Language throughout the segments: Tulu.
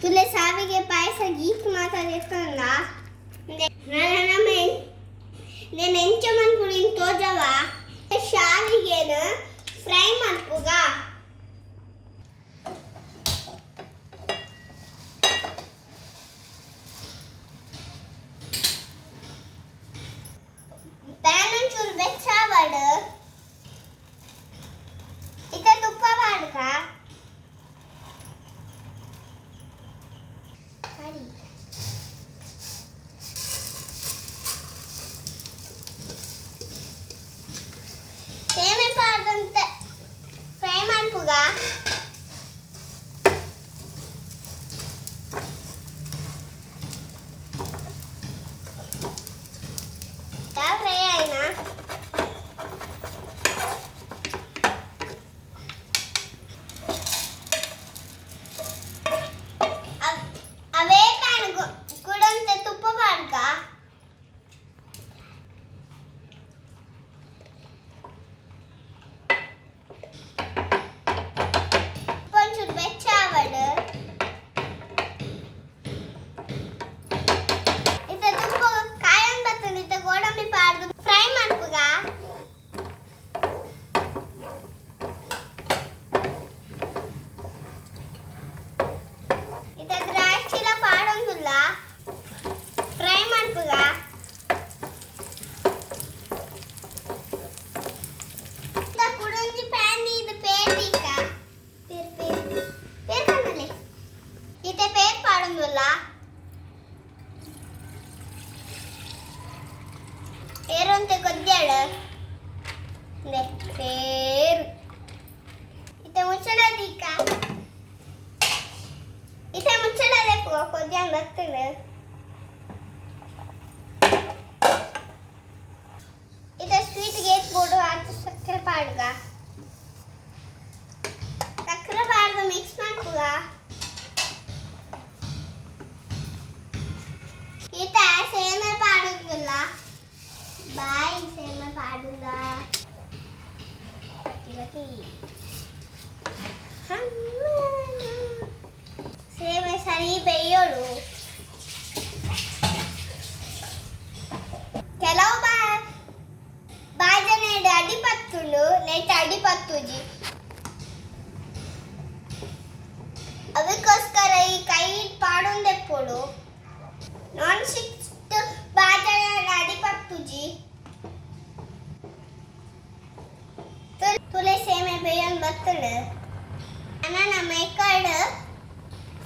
ತುಲೆ ಸಾವಿಗೆ ಪಾಯಸ ಗೀತ್ ಮಾತಾಡಿರ್ತಲ್ಲ. ನಾನು ಎಂಚ ಮನ್ಪುಡಿನ ತೋಜವ. ಶಾವಿಗೆನ ಫ್ರೈ ಮನ್ಪುಗ. ಪ್ಯಾನ್ ಒಂಚೂರು ಬೆಚ್ಚ ಆವಡ್. ಇತ್ತೆ ತುಪ್ಪ ಪಾಡ್ಕ. ಸರಿ, ಸೇಮೆ ಪಾಡ್ದಂತೆ ಫ್ರೈ ಮನ್ಪುಗ. ಫ್ರೈ ಆಯ್ನಾ? ಅವೇ ಪ್ಯಾನ್ ಕುಡಂತೆ ತುಪ್ಪ ಪಾಡ್ಕ. ಒಂಚೂರು ಬೆಚ್ಚ ಆವಡ್. ಇತ್ತೆ ತುಪ್ಪ ಕಾಯನ್ ಬತ್ತಂದು ಇತ್ತೆ ಗೋಡಂಬಿ ಪಾಡ್ದು ಫ್ರೈ ಮನ್ಪುಗ. ಇತ್ತೆ ದ್ರಾಕ್ಷಿಲ ಪಾಡೊಂದುಲ್ಲ, ಫ್ರೈ ಮನ್ಪುಗ. ಇತ್ತೆ ಕುಡೊಂಜಿ ಪ್ಯಾನ್ ಇದು ಪೇರ್ ದೀಕ. ಪೇರ್, ಪೇರ್, ಪೇರ್ ಪನ್ನಲೆ. ಇತ್ತೆ ಪೇರ್ ಪಾಡೊಂದುಲ್ಲ. ಪೇರೊಂತೆ ಕೊದ್ಯಾಡು ಇಂದೆ ಪೇರು. ಇತ್ತೆ ಮುಚ್ಚಳ ದೀಕ. ಇತ್ತೆ ಮುಚ್ಚಳ ದೆಪ್ಪುಗ, ಕೊದ್ಯಾನ್ ಬತ್ತುಂಡು. ಇತ್ತೆ ಸ್ವೀಟ್ ಗೇಟ್ ಬೋಡು ಆತು ಸಕ್ಕರೆ ಪಾಡ್ಗ. ಸಕ್ಕರೆ ಪಾಡ್ದು ಮಿಕ್ಸ್ ಮನ್ಪುಗ. ಇತ್ತೆ ಸೇಮೆ ಪಾಡುದಿಲ್ಲ. ಬಾಯ್, ಸೇಮೆ ಪಾಡುಗ. ಬತ್ತಿ ಸೇಮೆ ಸರಿ ಬೇಯೋಡು. ಕೆಲವು ಬಾ ಬಾಜನೆಡ್ ಅಡಿ ಪತ್ತುಂಡು, ನೆಟ್ ಅಡಿ ಪತ್ತುಜಿ. ಅದಕ್ಕೋಸ್ಕರ ಈ ಕೈ ಪಾಡೊಂದೆಪ್ಪೊಡು. ನಾನ್ ಸ್ಟಿಕ್ ಬಾಜನೆ ಅಡಿ ಪತ್ತುಜಿ. ತುಲೆ ಸೇಮೆ ಬೇಯೊಂದು ಬತ್ತುಂಡು. ಅನ್ನ ನಮ್ಮ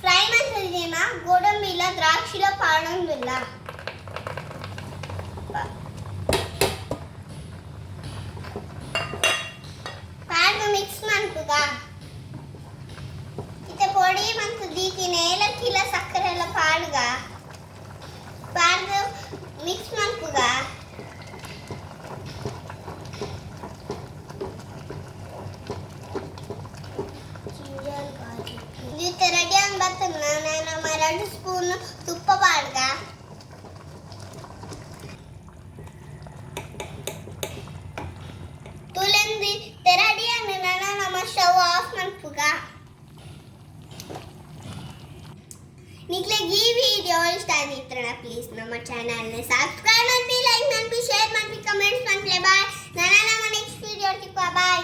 ಫ್ರೈ ಮಂತುದಿನ ಗೋಡಂಬಿಲ ದ್ರಾಕ್ಷಿಲ ಪಾಡೊಂದುಲ್ಲ. ಪಾಡ್ದು ಮಿಕ್ಸ್ ಮನ್ಪುಗ. ಇತ್ತೆ ಪೊಡಿ ಮಂತು ದೀತಿನ ಏಲಕ್ಕಿಲ ಸಕ್ಕರೆ ಎಲ್ಲ ಪಾಡ್ಗ. ಪಾಡ್ದು ಮಿಕ್ಸ್ ಮನ್ಪುಗ. ಇತ್ತೆ ರೆಡಿ ಆಗಿ ಬರ್ತದೆ. ನಾನು ನಮ್ಮ 2 ಸ್ಪೂನ್ ತುಪ್ಪ ಪಾಡ್ಗ. ತುಲೆಂದು ರೆಡಿ ಆಗಿ ನಾನು ನಮ್ಮ ಸ್ಟವ್ ಆಫ್ ಮನ್ಪುಗ. ನಿಕ್ಲೆಗ್ ಈ ವಿಡಿಯೋ ಇಷ್ಟ ಆಗಿತ್ತಣ್ಣ, ಪ್ಲೀಸ್ ನಮ್ಮ ಚಾನಲ್ನ ಸಬ್ಸ್ಕ್ರೈಬ್ ಮನ್ಪಿ, ಲೈಕ್ ಮನ್ಪಿ, ಶೇರ್ ಮನ್ಪಿ, ಕಮೆಂಟ್ಸ್ ಮನ್ಪಿ. ಬಾಯ್. ನಾನು ನಮ್ಮ ನೆಕ್ಸ್ಟ್ ವಿಡಿಯೋ ಸಿಕ್ಕುವ. ಬಾಯ್.